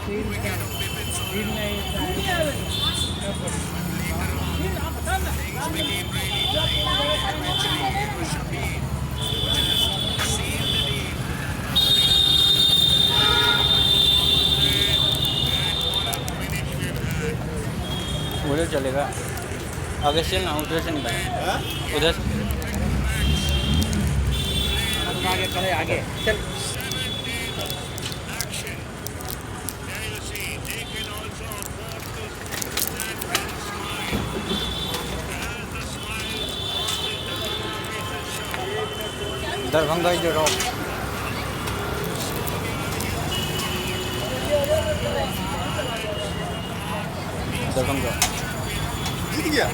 Weekend of Bipin Soren. But later on, things became really tight, and eventually it was Shaheen who just sealed the deal. Good performance there, and what a finish we've had. उधर चलेगा, आगे से ना, उधर से निकल, उधर से। आगे चले, आगे चल। 7-0 action. There you see, they can also afford to stand and smile. As the smiles on the Darbhanga faces show. Darbhanga is rock. Darbhanga. जीत गया।